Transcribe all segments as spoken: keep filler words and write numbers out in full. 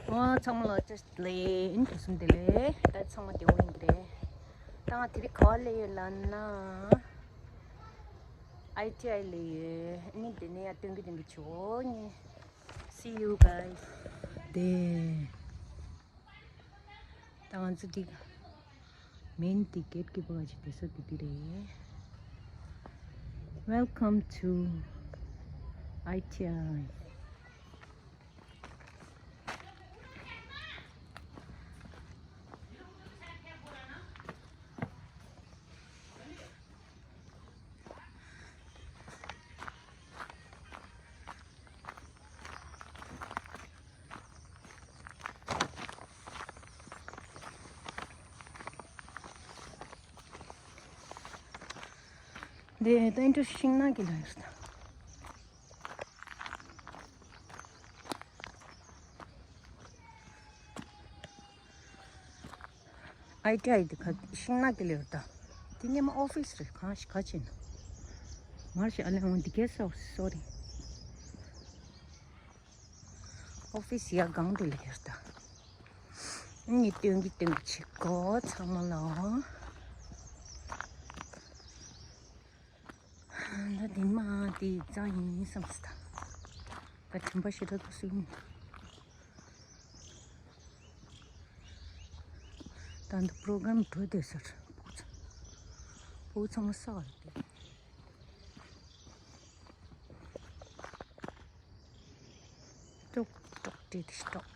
ཨོ་ཚང་མ་ལ་བཀྲ་ཤིས་བདེ་ལེགས། དུས་གསུམ་བདེ་ལེགས། ད་ཚང་མ་བདེ་པོ་ཡིན་གྱི་རེད། ད་ང་དེ་རིང་ག་པར་སླེབས་ཡོད་ལབ་ན། ཨའི་ཊི་ཨའི་སླེབས་ཡོད། ཨ་ནི་དེ་ནས་ཡར་སྟོན་གྱི་སྟོན་གྱི་བྱེད་འོ་ངས། See you guys. དེ། ད་ང་ཚོ་འདི་མེན་འདི་གེ་ཊི་ཀི་པར་གྱི་བསྡད་ས་འདི་འདི་རེད། Welcome to ཨའི་ཊི་ཨའི། འདི་ད་ཨིན་ཊར་ཤིང་ནགས་ཀྱི་ལ་ཡོད་ད། ཨའི་ཊི་ཨའི་འདི་ཁ་ཤིང་ནགས་ཀྱི་ལ་ཡོད་ད། འདི་སྔོན་མ་ཨོ་ཕིས་རེད། གང་ཞིག་ག་བྱེད་ན། མར་ཞིག་ཨ་ལས་འོང་འདི་གས་སོ་སོ་རི། ཨོ་ཕིས་ཡ་སྒང་དེ་ལ་ཡོད་ད། ཨ་ནི་སྟོན་གྱི་སྟོན་གྱི་བྱེད་གོ་ཚང་མ་ལ། ད་འདི་མ་དེ་གཙང་ཡིན་བསམ་སོང་ད། ད་དྲན་པ་ཞེ་དྲག་ཏུ་སུ་ཡིན། ད་འདི་པྲོ་གྲམ་འགྲོ་བསྡད་ས་རེད། ཕྲུ་གུ་ཚང་མ་ས་རེད་དེ། ཀྲོག་ཀྲོག་བྲིས་ཏེ་ཀྲོག་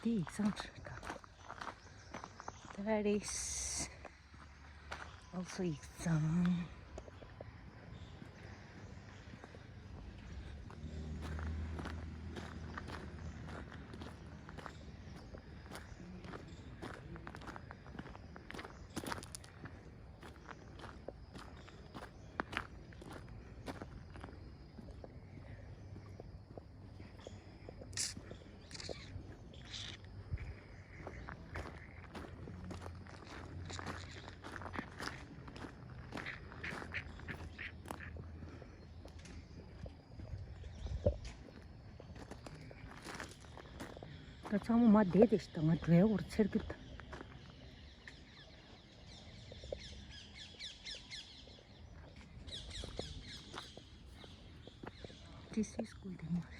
འདི་ཡིག་ཚང་རེད་ད། That is also ཡིག་ཚང་། ད་ཚང་མ་མ་བསྡད་བསྡད་ཤག་ད་ང་འགྲོའི་འོར་འཚེར་གི་ད། ཏི་སི་སྐུལ་དེ་མ་རེད།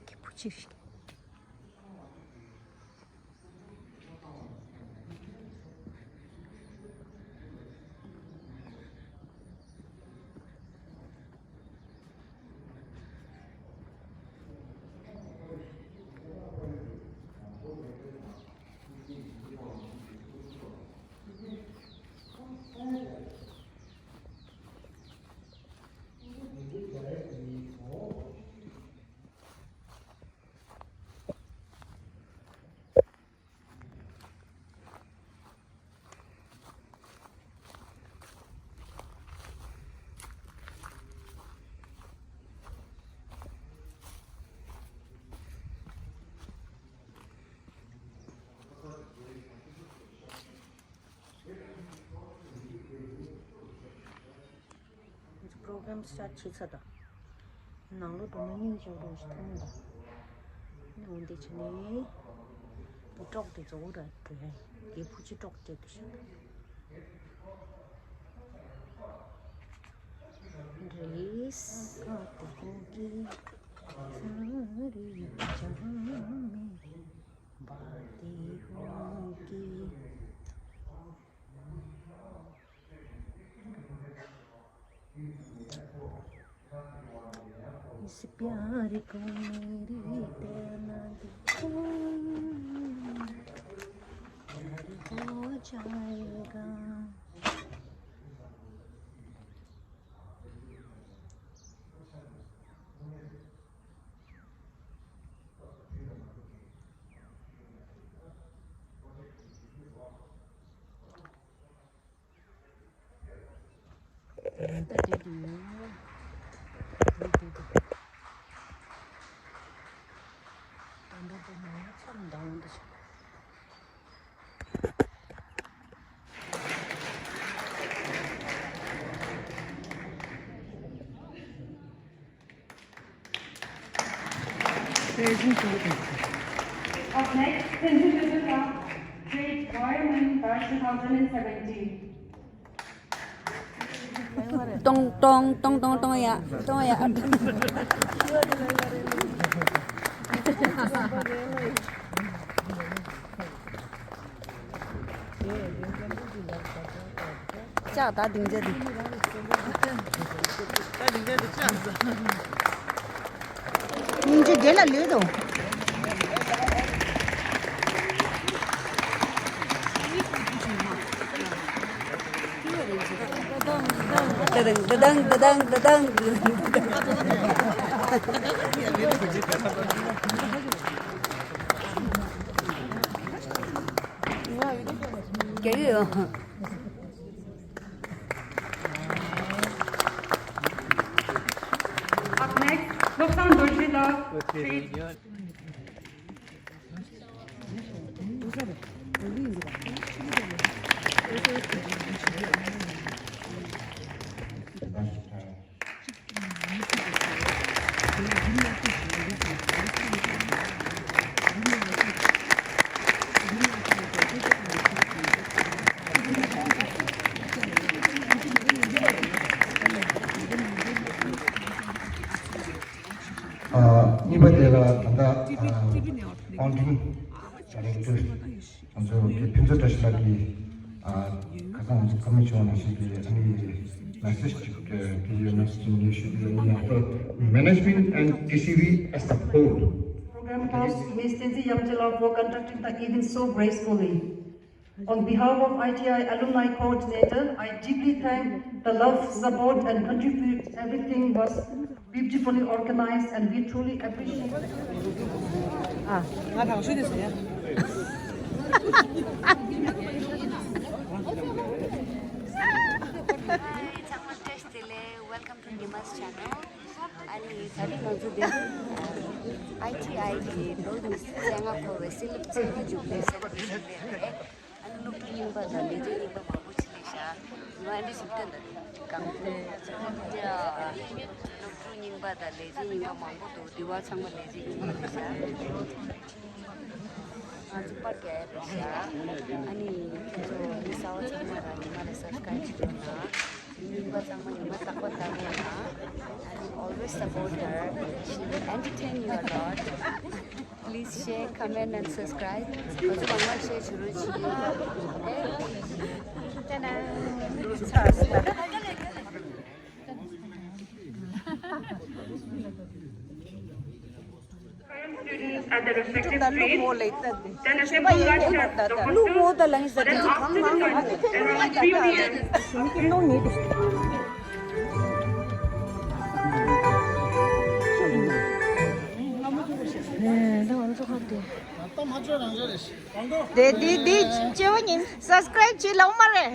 ཁྱེད་བུ་ཅི་ཞིག་པྲོ་གྲམ་སི་ཊར་ཊི་བྱས་ཚར་དང་། ནང་ལོགས་འགྲོ་ན་སྙིང་རྗེ་པོ་འདྲ་ཞིག་མཐོང་མི་འདུག་ཨ་ནི་འོ་འདི་བྱས་ནས། འདི་ཀྲོག་དེ་རྫོགས་ར་འགྲོ་ཡ་ཡིན། དེ་བུ་ཅི་ཀྲོག་བྱས་འདུག་ཤག་རེས་ཨ་དེ་ཧོ་ཀི་ས་རི་ཅང་མེ་བ་དེ་ཧོ་ཀི། इस प्यार को मेरी तैनाती को प्यार हो जाएगा। Up next, Tenzin Rizika, Great Fireman Badge two thousand seventeen. ཏོང་ཏོང་ཏོང་ཏོང་ཏོང་ཡ་ཏོང་ཡ། ལྕགས་ད་སྡིངས་ཆ་འདི། ད་སྡིངས་ཆ་འདི་ལྕགས་ཟ། སྙིང་རྗེ་དེ་ལ་ལུས་དང་། ད་དང་ད་དང་ད་དང་ད་དང་། རྒྱག་གི་ཡོད། Up next, Lobsang Dorji, the street. ཨ། གཉིས་པ་དེ་ལ་ད་ལྟ་ཨ་founding director ང་ཚོ་གི་ཕུན་ཚོགས་བཀྲ་ཤིས་ལགས་ཀྱིས་ཨ་ཁ་སང་ང་ཚོ་བཀའ་མོལ་བྱུང་བ་ནང་བཞིན་གྱི་ཨ་ནི་message ཅིག་ཨ་ཕུལ་ཡོད་ན་ཅིག་ངས་ཞུ་རྒྱུ་ཡིན། After management and T C V as a whole, program host Miss Tenzin Yamchila for conducting the event so gracefully. On behalf of I T I Alumni Coordinator, I deeply thank the love, support, and contribute. Everything was beautifully organized, and we truly appreciate. ཨ། ང་དང་ཤུ་དེ་ཟེར་ཡ། Hi, ཚང་མ་བཀྲ་ཤིས་བདེ་ལེགས། Welcome to Nima's channel. ཨ་ནི་ད་རིང་ང་ཚོ་འདི་I T I གི་ལོ་ཉི་ཤུ་རྩ་ལྔ་འཁོར་བའི་སྲིད་བློན་ཚོགས་འདུ་མཇུག་སྒྲིལ་སླེབས་པ་རེད། ཨ་ནི་སློབ་ཕྲུག་རྙིང་པ་དང་ལས་བྱེད་རྙིང་པ་མང་པོ་ཅིག་སླེབས་ཤག་ང་ཨ་ནི་ཞིག་སྟོན་དང་གང་ལྟར་སློབ་ཕྲུག་རྙིང་པ་དང་ལས་བྱེད་རྙིང་པ་མང་པོ་འདུག་འདི་བ་ཚང་མ་ལས་བྱེད་རྙིང་པ་རེད་ཤག་ང་ཚོ་པར་རྒྱག་ཡ་རེད་ཤག་ཨ་ནི་ཁྱེད་ཚོ་མི་གསར་བ་ཚང་མ་རང་ཉི་མ་ལ་subscribe བྱེད་རོགས་གནང་། རྙིང་པ་ཚང་མ་ཉི་མ་རྟག་པར་ལྟ་རོགས་གནང་། ཨ་ནི་always support her. She will entertain you a lot. Please share, comment and subscribe. ང་ཚོ་མང་མང་share བྱེད་རོགས་གྱིས། ཏན་ཏན། Students at the respective streets, then assemble large crowds of the hostel for an afternoon lunch around three p.m. དེ་དེ་དེ་བཅོ་ཉིན་subscribe བྱེད་ལོང་མ་རེད།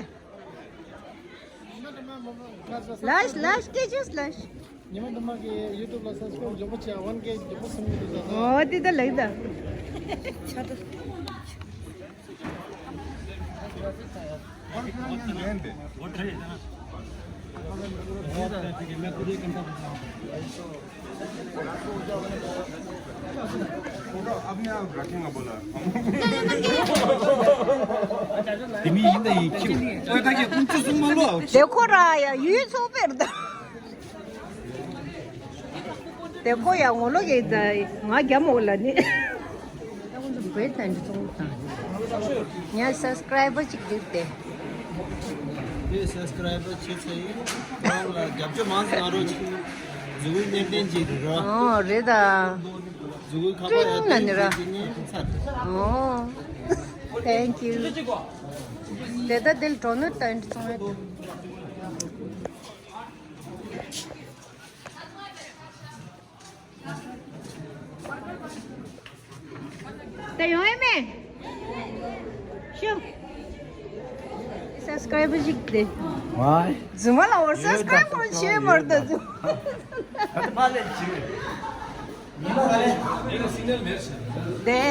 ལ་ལ་སྐད་ཅིག་ལ། ཉི་མ་དུ་མ་གི་YouTube ལ་subscribe མགྱོགས་པོ་བྱས། one K མགྱོགས་པོ་སུམ་གི་འདུག་ཟེར། ཨོ་དེ་ད་ལེགས་ད། དེ་མི་ཡིན་ད་ཡིན་ཁྱིམ་ཨོ་ད་གི་ཀུན་སྤྱོད་སྲུང་མ་ལོ། དེ་ཁོ་ར་ཡ་ཡུལ་ཚོགས་པེར་ད། དེ་ཁོ་ཡ་ངོ་ལོ་གེ་ད་ང་རྒྱ་མོ་ལ་ནི། བོད་དང་འདི་ཚོང་དང་། ངས་subscriber གཅིག་བསྒྲིགས་ཏེ། དེ་subscriber བྱེད་ཚེ་རང་ལ་རྒྱབ་སྐྱོར་མང་ཙམ་གནང་རོགས་གྱིས། མཛུབ་གུ་བརྙན་ལྡན་གྱི་རེད་ར། ཨོ་རེད་ད། མཛུབ་གུ་ཁ་པར་ཡ་ཀྲིང་ལ་ནི་ར། ཨོ། Thank you. དེ་ད་དེ་ལ་གྲོ་ནུ་ད་འདི་ཚོང་ཡ། ད་ཡོང་ཡ་མེད། ཤོག subscriber ཞིག་དེ། ཝའི། རྫུན་མ་ལ་འོར་subscribe ཡོད་ད་བྱེད་མར་ད་རྫུན། ད་ད་མ་ལས་ཅི། དེ་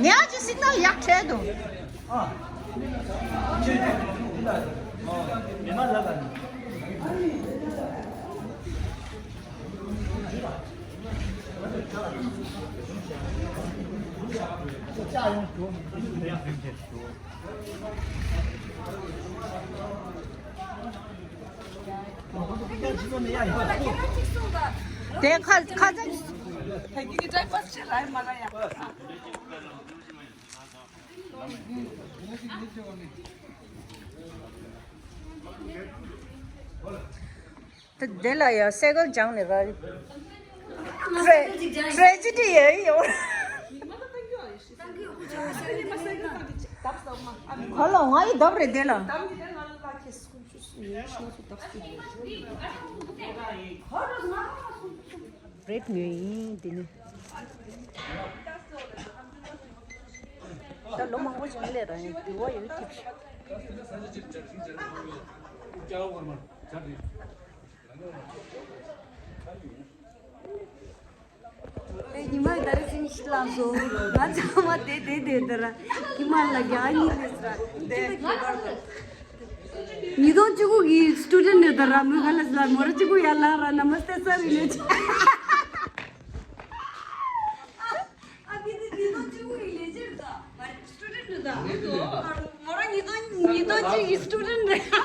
ཉག་གི་སིག་ནལ་ཡག་བྲལ་འདུག་དེ་ཁ་ཁ་ཚ། དེ་དེ་ལ་ཡང་སེ་གོལ་སྦྱངས་ནས་ར། ཊེ་ཊེ་ཇི་ཌི་ཡོད་ཡོད། ཧ་ལོ་ང་ཡི་བརྡབ་རེད་དེ་ལ། བྲེད་ཉོས་ཡིན་དེ་ནི། ད་ལོ་མང་པོ་ཞིག་ལས་ར་ཡིན་དུ་བ་ཡོད་ཐིག་ཨེ་ཉི་མ་ད་རེས་སིང་ཤི་ལ་སོ། ང་ཚང་མ་དེ་དེ་དེ་དེ་ར་ཉི་མ་ལ་རྒྱ་ཉི་ལས་སི་ར་དེ། ཉིས་སྟོང་བཅུ་དགུ་གི་སི་ཊུ་ཌེན་ཊི་རེད་ད་ར། མོ་ག་ལ་སི་ལ་མོ་ར་གཅིག་པུ་ཡར་ལངས་ར་ན་མ་སྟེ་ས་རི་ལས་ཆ། ཨ་ཁི་དེ་ཉིས་སྟོང་བཅུ་དགུ་གི་ལས་བྱེད་རེད་ད། མ་རེད་སི་ཊུ་ཌེན་ཊི་རེད་ད། མོ་ར་ཉིས་སྟོང་ཉིས་སྟོང་གཅིག་གི་སི་ཊུ་ཌེན་ཊི་རེད།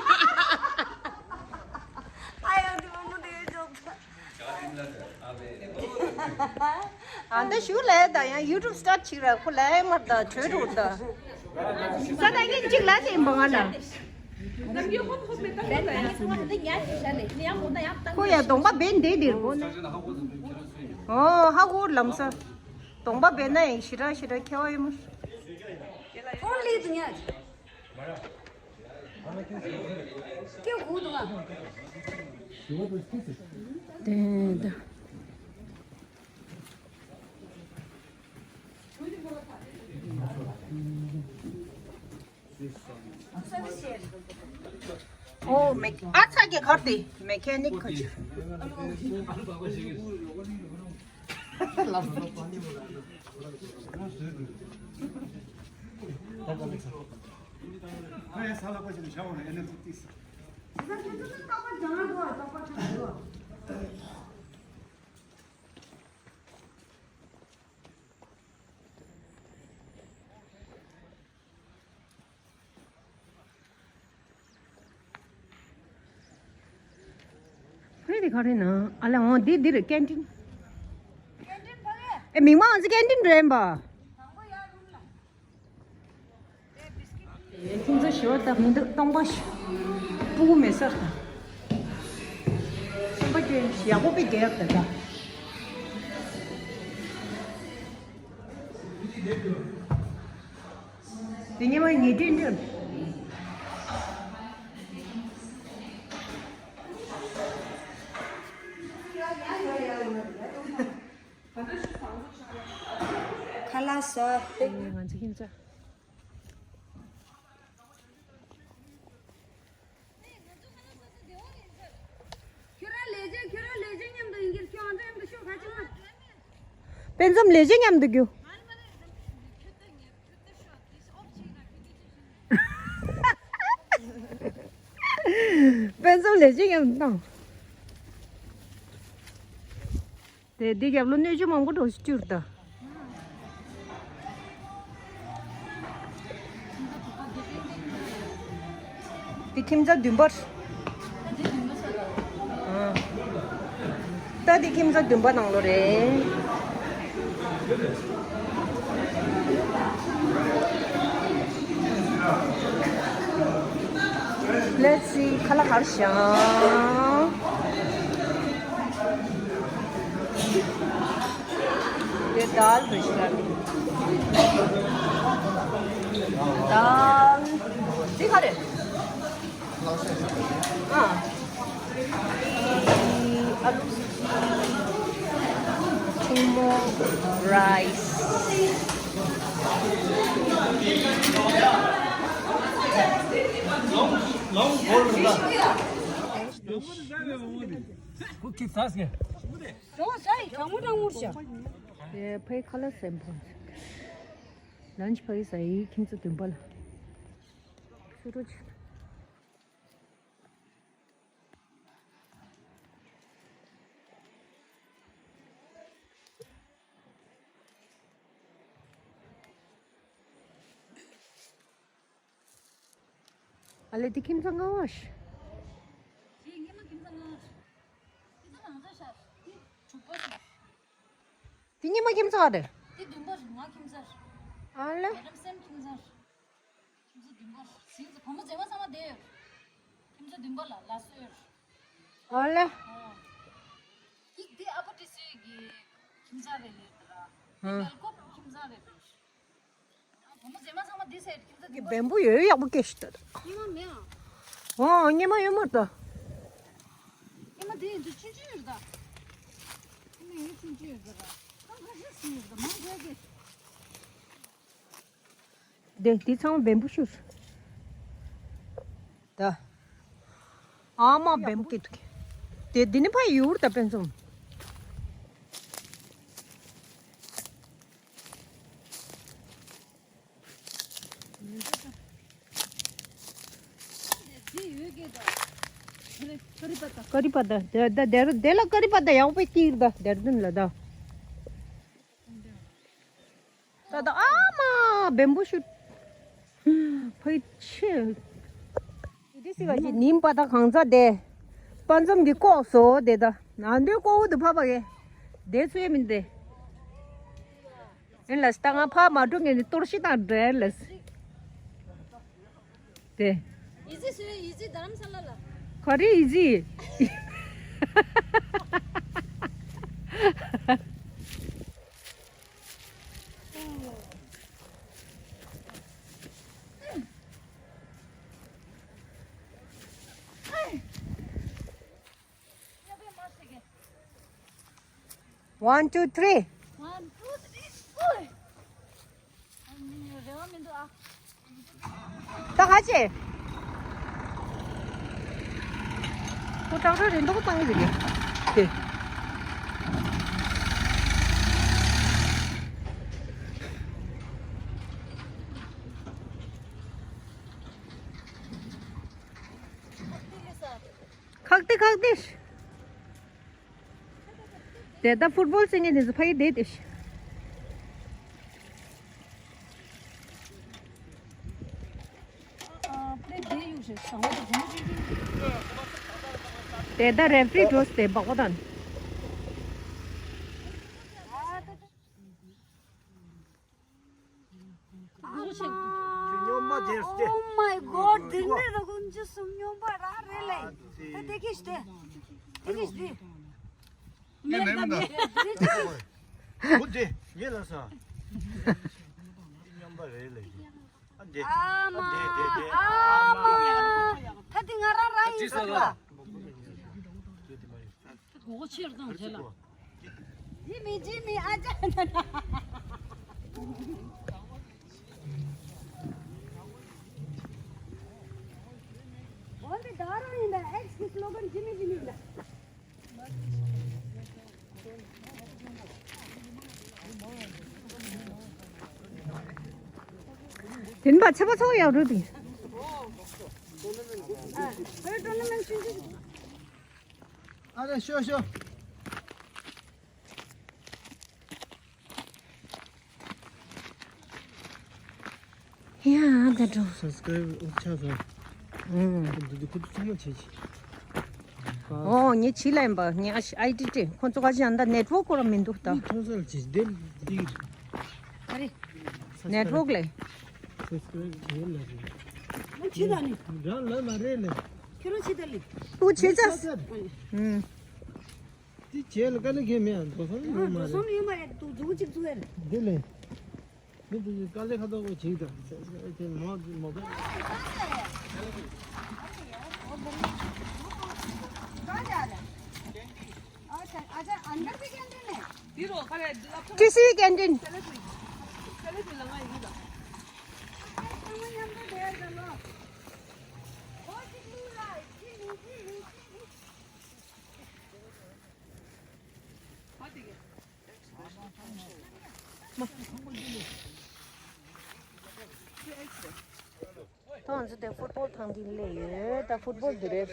ཨ་ཡ་དེ་མོ་མོ་དེ་ཡོད་ཆོག་ད། ཨ་འདི་ཞུ་ལས་ད་ཡང་ཡུ་ཊུབ་སི་ཊཱཊ་བྱེད་ར་ཁོ་ལས་མར་ད་བྲོས་འགྲོ་ད། ས་ད་ངན་གཅིག་ལ་ཟིན་པ་ང་ལ། ཁོ་ཡ་གདོང་པ་བེན་དེ་དེར་གོ་ནི། ཨོ་ཧ་གོ་ལམ་ས། གདོང་པ་བེན་ན་ཡང་ཞི་དྲག་ཞི་དྲག་ཁྱེད་བ་ཡིན་མོ། ཁོང་ལི་དུ་ཉ། ཀྱེ་ཧུ་དུ་ང་། དེ་ད། ཨོ་མེ་ཨ་ཚ་གི་ཁར་དེ་མེ་ཁེ་ནིག་ཁ་ཆུ། ཁོས་དེ་ག་རེ་ན་ཨ་ལ་འོང་འདི་འདི་རེད་ཀན་ཊིན། ཨེ་མིང་མ་འོང་ཚེ་ཀན་ཊིན་རེད་པ། ཁྱིམ་ཚང་ཞི་བ་དང་མི་འདུག་སྟོང་པ་ཞིག་སྤུ་གུ་མེད་སར་དང་། སེམས་པ་སྐྱོ་ཡག་པོ་པའི་རྒྱལ་ཡག་དེ་དང་། དེ་ཉི་མ་ངེས་འདྲེན་འདྲེན། ཁ་ལག་ཟ། ང་ཚོ་ཁྱིམ་ཚང་། ཁྱོད་རང་ལས་བྱེད་ཁྱོད་རང་ལས་བྱེད་མཉམ་དུ་ཡིན་གྱི་ཁྱོད་ཨང་ཀྲན་དུ་ཤོག་ཁ་ཅིག་མ། དཔེ་མཚམས་ལས་བྱེད་མཉམ་དུ་རྒྱུ། དཔེ་མཚམས་ལས་བྱེད་མཉམ་དུ་བཏང་། དེ་འདི་རྒྱབ་ལོ་སྣོད་བཅུད་མང་པོ་འགྲོ་སྐྱུར་ད། འདི་ཁྱིམ་ཚང་བདུན་པར། ད་འདི་ཁྱིམ་ཚང་བདུན་པ་ནང་ལོ་རེད། Let's see ཁ་ལག་གར་ཤང་། དེ་དཱལ་རེད་ཤག་དཱལ། འདི་ག་རེད། ཨ། ཨ་ལུ་སི་ཀི། ཐུར་མོ། རའི་སི། Long, long hold. ཁོ་ཁྱི་ཟ་སྐད། གྲོགས་ཟ་ཡི་གྲང་མོ་གྲང་མོར་བྱ། དེ་ཕའི་ཁ་ལག་སེམས་པོ། ལན་ཆི་ཕའི་ཟ་ཡི་ཁྱིམ་ཚང་བདུན་པ་ལ། ཤུ་རུ་ཆུ། ཨ་ལེ་དེ་ཁྱིམ་ཚང་ང་བ་ཤི། ཞེས་ཉི་མ་ཁྱིམ་ཚང་ང་བ་ཤི། དེ་ཚོ་རང་ཚོ་ཤ་དེ་དྲུག་པ་ཤི། དེ་ཉི་མ་ཁྱིམ་ཚང་རེད། དེ་བདུན་པ་ང་ཁྱིམ་ཚང་། ཨ་ལེ། ང་རམ་སེམས་ཁྱིམ་ཚང་། ཁྱིམ་ཚང་བདུན་པ་ཟིན་ཚེ་བུ་མོ་མཛེས་མ་ཚང་མ་བསྡད་ཡོད། ཁྱིམ་ཚང་བདུན་པ་ལ་ལ་སོ་ཡོད། ཨ་ལེ། ཨོ། དེ་དེ་ཨ་ཕ་དེ་སུའི་གི་ཁྱིམ་ཚང་རེད་ལེ་དེ་ར། ཧ། མེལ་ཀོབ་ཁྱིམ་ཚང་རེད་དེ། བུ་མོ་མཛེས་མ་ཚང་མ་དེ་ཟེར་ཁྱིམ་ཚང་བདུན་པ། བེམ་པུ་ཡོད་ཡག་པོ་སྐྱེས་ཤི་ད། ཉི་མ་མེད་ཨ། ཨོ་ཉི་མ་ཡོད་མ་ད། ཉི་མ་དེ་ཡིན་དུ་ཆུང་ཆུང་ཡོད་ད། ཉི་མ་ཡོད་ཆུང་ཆུང་ཡོད་ད་ར། ཁང་ཁ་ཤས་སུ་ཡོད་ད་མང་དྲགས་ཀྱི། དེ་དེ་ཚང་མ་བེམ་པུ་ཤུ་ད། ཨ་མ་བེམ་པུ་ཀི་ཏུ་ཀི། དེ་དེ་ནི་ཕ་ཡུར་ད་པན་ཙོམ། ཀ་རི་པ་ད་དེ་ད་དེ་ལ་ཀ་རི་པ་ད་ཡག་པོ་སྐྱིར་ད་དེར་དུན་ལ་ད། ད་ད་ཨ་མ་བེམ་པུ་ཤུ། ཕའི་ཆེ། དེ་སི་ག་ཅི་ནིམ་པ་ད་གང་ཚ་དེ། པ་འཛོམ་གི་ལྐོག་སོ་དེ་ད། ན་འདོད་ལྐོག་འུ་དུ་ཕ་པ་གེ། དེ་ཚོའི་མིན་དེ། ཨེ་ལ་སྟ་ང་ཕ་མ་འགྲོ་ངེ་ནི་གཏོར་ཤི་དང་འདྲ་ལ། དེ། ཡི་ཟི་སུའི་ཡི་ཟི་དྷ་རམ་ས་ལ་ལ། ག་རེ་ཡི་ཟི། One, two, three. One, two, three, four. ད་ག་ཅེ། ཁོ་ཏྲག་ཏྲག་རེ་འདུག་བཏང་གི་རེད། དེ། ཁག་ཏེ་ཁག་ཏེ། དེ་ད་ཕུཊ་བོལ་སེང་གེ་དེ་ཚོ་ཕ་གི་བསྡད་དེ་ཤི། དེ་ད་རེ་ཕི་རི་འགྲོ་སྟེ་འབག་པ་དང་། སྨྱོན་པ་དེ་སྟེ། Oh my god, དེ་ནས་ར་ཀུན་ཅི་སུ་སྨྱོན་པ་རང་རེད་ལེ། ད་དེ་གིས་ཏེ། དེ་གིས་ཏེ། ངས་མེད་མི་འདུག་ཁོ་དེ་ངས་ལ་ས། སྨྱོན་པ་རེད་ལེ། ཨ་འདི། ཨ་མ། ཨ་འདི་འདི་འདི། ཨ་མ། ད་དེ་ང་རང་རང་ཡིན་ས་ལ། གོ་གོ་ཕྱིར་བཏང་བྱས་ལ། ཇི་མི་ཇི་མི་ཨ་ཅག་ན་ན། འོན་ཏེ་ད་རང་ཡིན་ད་ཨེགས་ཀྱི་སློ་གན་ཇི་མི་ཇི་མི་ཡིན་ད། དེ་ནི་བ་ཚེ་པ་ཚོ་ཡག་རུ་དེ། ཨ་ཧོའི་ཊོར་ན་མེན་ཊི་ཆུང་ཆུང་། ཨ་རེ་ཤོ་ཤོ། ཡ་ད་འགྲོ། སབ་སི་ཀ་རེབ་ཨོབ་ཆགས་སོང་། ཨུམ། འདི་འདི་ཁུ་ཚུགས་མ་བྱེད་ཅི། ཨོ་ངས་བྱིས་ལ་ཡིན་པ་ངས་ཨའི་ཌི་སྤྲད། ཁོ་ཚོ་ག་ཅི་ཡང་ད་ནེཊ་ཝོག་ཁོ་ར་མི་འདུག་ད། འདི་མཐོང་ས་ལ་བྱེད་འདི་འདི། ག་རེ། ནེཊ་ཝོག་ལས། སབ་སི་ཀ་རེབ་བྱེད་ལ་རེད། ཁྱེད་ད་ནི། རང་ལ་མ་རེད་ལ། ཁྱེད་རང་ཁྱེད་ད་ལི། ཏུ་བྱེད་ཅག་ཨུམ། དེ་བྱས་ལ་དཀའ་ལས་ཁེལ་མེད་ཨ། འགྲོ་སོང་ཡོད་མ་རེད། འགྲོ་སོང་ཡོད་མ་རེད། འདུག་འདུག་ཅིག་འདུག་ཨེ་རེད། འདི་ལས། མི་འདུག་དཀའ་ལས་ཁ་ཐོག་གོ་བྱེད་དང་། དེ་མོ་མོ་ག་ཊི་སི་ཀེན་ཊིན། ད་ང་ཚོ་དེ་ཕུཊ་བོལ་ཐང་གིན་སླེབས་ཡོད། ད་ཕུཊ་བོལ་འདི་རེད།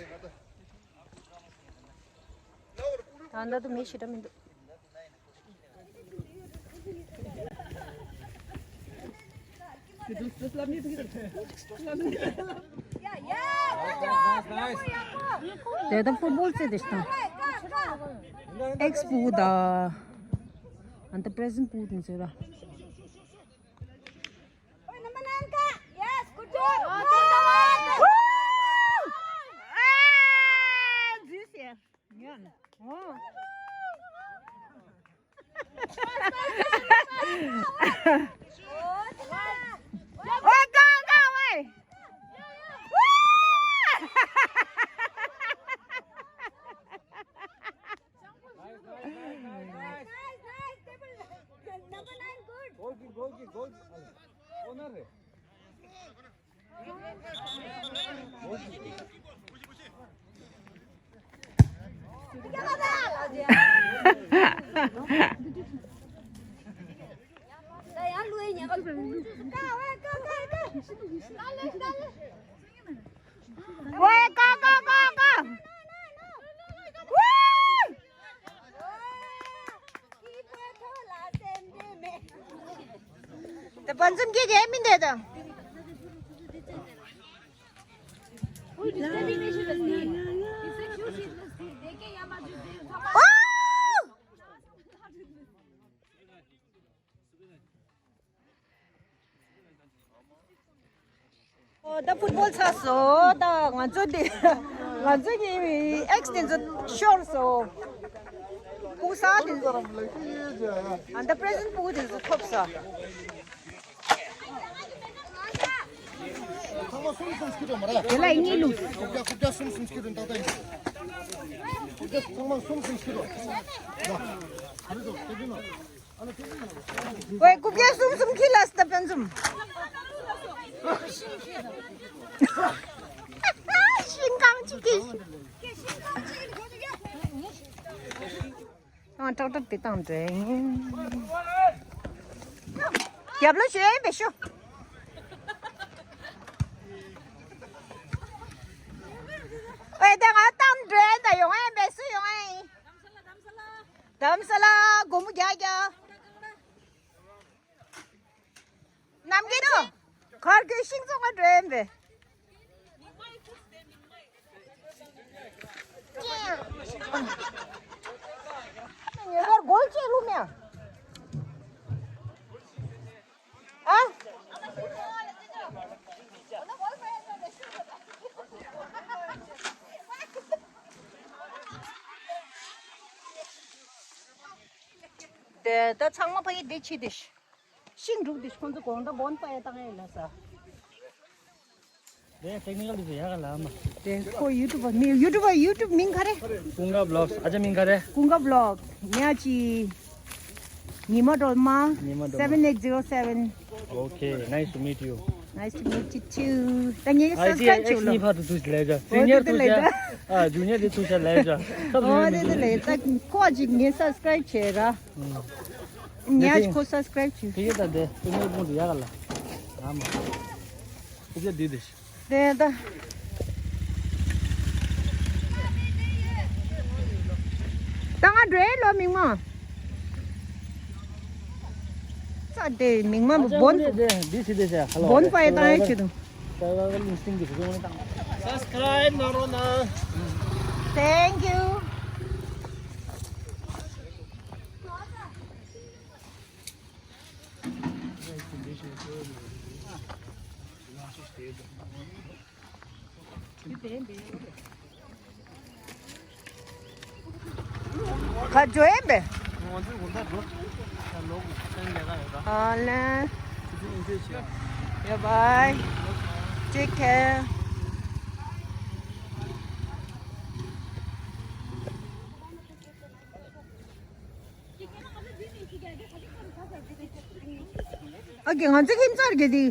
ད་ལྟ་དུ་མི་ཞེ་དྲག་མི་འདུག་དེ་ད་ཕུཊ་བོལ་རྩེད་དེ་ཤི་དང་། ཨེགས་པུ་ད། ཨན་ད་པྲེ་ཟེན་པུ་དེ་ཚོ་ར། Yes, good job. དེ་བར་འཛུམ་སྐྱེ་གི་མི་འདུག་ད། ཨོ། ད་ཕུཊ་བོལ་ཚར་སོང་། ད་ང་ཚོ་འདི་ང་ཚོ་གི་ཨེགས་དེ་ཚོ་ཤོར་སོང་། ཕྲུ་གུ་ས་དེ་ཚོ། ཨན་ད་པྲེ་ཟེན་པུ་དེ་ཚོ་ཐོབ་ས། ཚང་མ་གསུམ་གསུམ་སྐྱིད་འགྲོ་མ་ར། དེ་ལ་གཉིས་ལུགས། རྐུབ་བཀྱག་རྐུབ་བཀྱག་གསུམ་གསུམ་སྐྱིད་འགྲོ་ཏག་ཏག་ཡིན། རྐུབ་བཀྱག་ཚང་མ་གསུམ་གསུམ་སྐྱིད་འགྲོ། ཡ། ཨ་རེ་ཚོ་དེ་གྱིན་ནོ། ཨ་ལ་དེ་གྱིན་ནོ། ཝེ། རྐུབ་བཀྱག་གསུམ་གསུམ་སྐྱིད་ལ་སྟབས་ཕན་ཚུམ། ཤིང་རྐང་གཅིག་གིས། ཨ། ཏག་ཏག་དེ་བཏང་འདྲེན། རྒྱབ་ལོ་ཞུ་ཡིན་པས་ཞུ། ཨེ། དེ་ང་བཏང་འདྲེན་ད་ཡོང་ཡིན་པས་སུ་ཡོང་ཡིན། དམ་ས་ལ་སྒོར་མོ་བརྒྱ་བརྒྱ། ནམ་རྒྱུན་དུ་གར་གྱི་ཤིང་བཙོང་ག་འགྲོ་ཡིན་པས། ངེས་པར་སྒོལ་ཅེས་ལུགས་མེད། ཨ། དེ་ད་ཚང་མ་ཕ་གི་འདི་ཕྱི་དེ། ཤིང་འབྲུག་དེ་ཁོང་ཚོ་གོང་ད་བོན་པ་ཡ་བཏང་ཡ་ལ་ས། དེ་ཊེག་ནི་ཀལ་དེ་ཚོ་ཡག་ག་ལ་མ། དེ་ཁོ་ཡུ་ཊུབ་པ་མི་ཡུ་ཊུབ་པ་ཡུ་ཊུབ་མིང་ག་རེ། ཀུན་དགའ་བི་ལོག་སི། ཨ་ཅག་མིང་ག་རེ། ཀུན་དགའ་བི་ལོག་སི། ཉ་ཅི། ཉི་མ་སྒྲོལ་མ། ཉི་མ་སྒྲོལ་མ། Seven eight zero seven. Okay, nice to meet you. Nice to meet you too. ད་ངས་ཨའི་ཌི་སབ་སི་ཀ་རའིབ་ཨེགས་བྱུང་ལོ། ནི་ཕར་དུ་ཐུག་ལས་ཀ། ཨོ་ཇུ་ནི་ཡར་དེ་ཐུག་ལས་ཀ། ཨ་ཇུ་ནི་ཡར་དེ་ཐུག་ཤ་ལས་ཀ། ཨོ་དེ་དེ་ལས་ད་ཁོ་ཅིག་ངས་སབ་སི་ཀ་རའིབ་བྱས་ར། ཉ་ཅི་ཁོ་སབ་སི་ཀ་རའིབ་བྱས། དེ་ཡོད་ད་དེ་དེ་ནས་ཀུན་དུ་ཡག་ག་ལ། ཨ་མ། དེ་ཚོ་དེ་དེ། དེ་ད། ད་ང་འགྲོ་ཡས་ལོ་མིག་མ། ཙ་དེ་མིག་མ་བོན། བོན་པའི་ད་ཡས་ཆེ་དུ། Subscribe གནང་རོགས་གནང་། Thank you. ག་འགྲོ་ཡིན་པས། ཨ་ལན། Bye bye. Take care. ཨ་ཀེ། ང་ཚོ་ཁྱིམ་ཚང་རེད་དེ།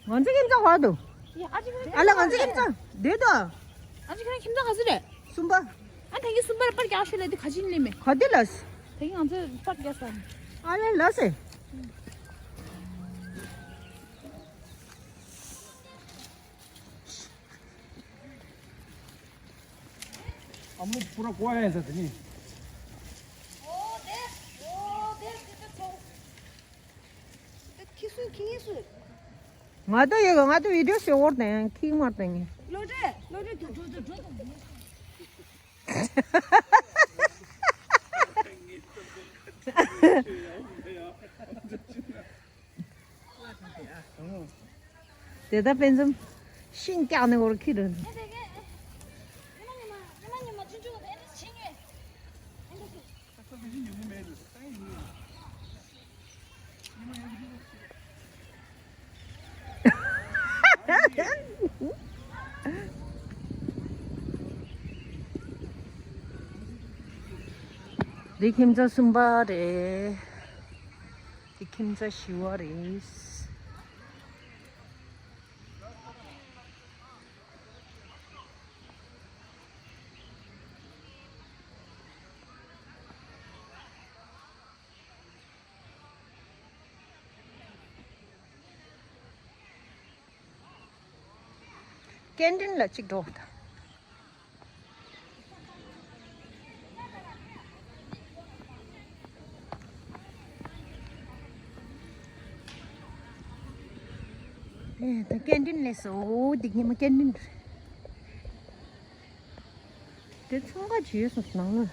ང་ཚོ་ཁྱིམ་ཚང་ག་འདུག་ཨ་ལ། ང་ཚོ་ཁྱིམ་ཚང་འདི་དང་། ཨ་ཅག་ཁྱིམ་ཚང་ག་ཚོད་རེད། གསུམ་པ། ཨ་ད་གིན་གསུམ་པར་པར་རྒྱག་ཤོད་ལ་དེ་ག་ཅིན་ལེ་མེ། ག་དེ་ལ། དེ་ང་ཚོས་པར་རྒྱག་ས། ཨ་ལེ་ལགས་སེ། ཨ་མོ་པུ་ར་ཀོ་ཡ་ཡ་ཟ་དེ་ནི། ཁྱི་སུ་ཁྱི་ངེས་སུ། ང་ཚོ་ཡོད་ང་ཚོ་བི་ཌིའོ་ཞིག་འོར་དང་ཁྱི་མར་དང་ངེས། ལོ་རེ་ལོ་རེ་དུ་འགྲོ་དུ་འགྲོ་དུ། དེ་ད་དཔེ་མཚམས་ཤིང་བཀྱག་ནས་འོར་ཁྱི་རུ། འདི་ཁྱིམ་ཚང་གསུམ་པ་རེད། འདི་ཁྱིམ་ཚང་བཞི་པ་རེད། ཀེན་ཊིན་ལ་གཅིག་འགྲོ་དང་། ཨེ་ད་ཀེན་ཊིན་ལས་སོ་འདི་ཉི་མ་ཀེན་ཊིན་རེད། དེ་ཚང་ཀ་བྱས་སོང་ནང་ལ།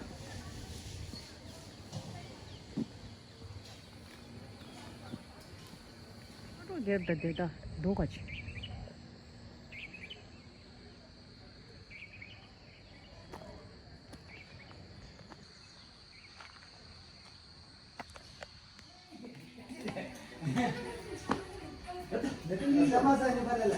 ཨ་རོ་སྒེར་དང་དེ་དག་འགྲོ་ག་ཆེ། པ་ལགས་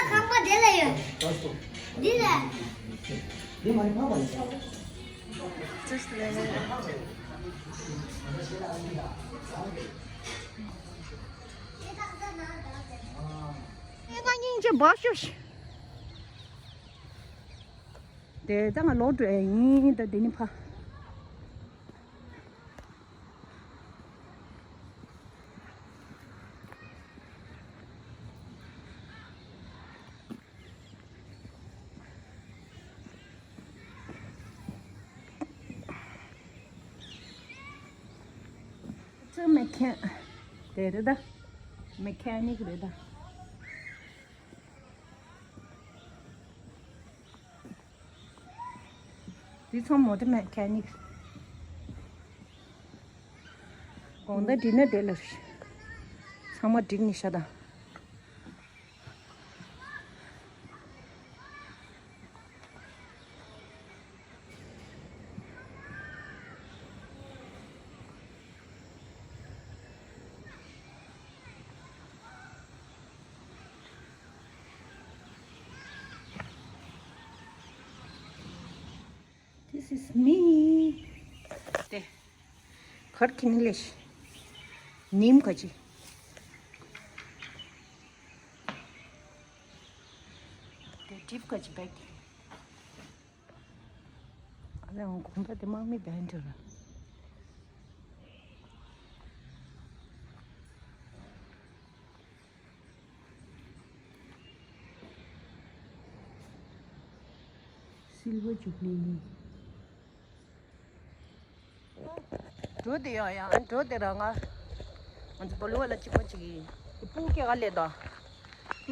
ཁང་པ་དེ་ལ་ཡོད། འདི་ལ། དེ་ད་ང་ལོག་འགྲོ་ཡ་ཡིན་ད་དེ་ནི་ཕ། ཚུར་མེ་ཁན་དེ་རེད་ད། མེ་ཁ་ནིག་རེད་ད། འདི་ཚང་མོ་ཊ་མེ་ཁ་ནིག་དགོང་དག་འགྲིག་ན་དེ་ལ་ཚང་མ་འགྲིག་ནི་ཤ་དང་། This is me. དེ། གར་ཁྱིམ་ལས་ཤི། ནིམ་ག་ཅི། དེ་ཏྲིབ་ག་ཅི་བེག་ཨ་ལས་འོང་གོང་ད་དེ་དམག་མི་བན་ཏེ་ར། སིལ་བར་ཇུ་བི་ལི་ཡིན། འགྲོ་དེ་ཡང་ཡང་འགྲོ་དེ་ར་ང་། ང་ཚོ་བོ་ལི་བ་ལ་གཅིག་པ་གཅིག་ཡིན། སྤུ་སྐྱེ་ག་ལས་དང་།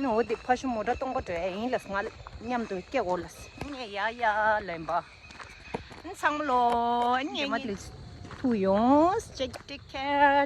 ནི་འོ་དེ་ཕ་ཤུ་མོ་ཊ་གཏོང་གོ་འགྲོ་ཡ་ཡིན་ལ་ང་མཉམ་དུ་སྐྱེ་གོ་ལ། ངས་ཡ་ཡ་ལན་པ། ཚང་མ་ལོ་ངས་མ་དེ་ཐུག་ཡོང་། Take care.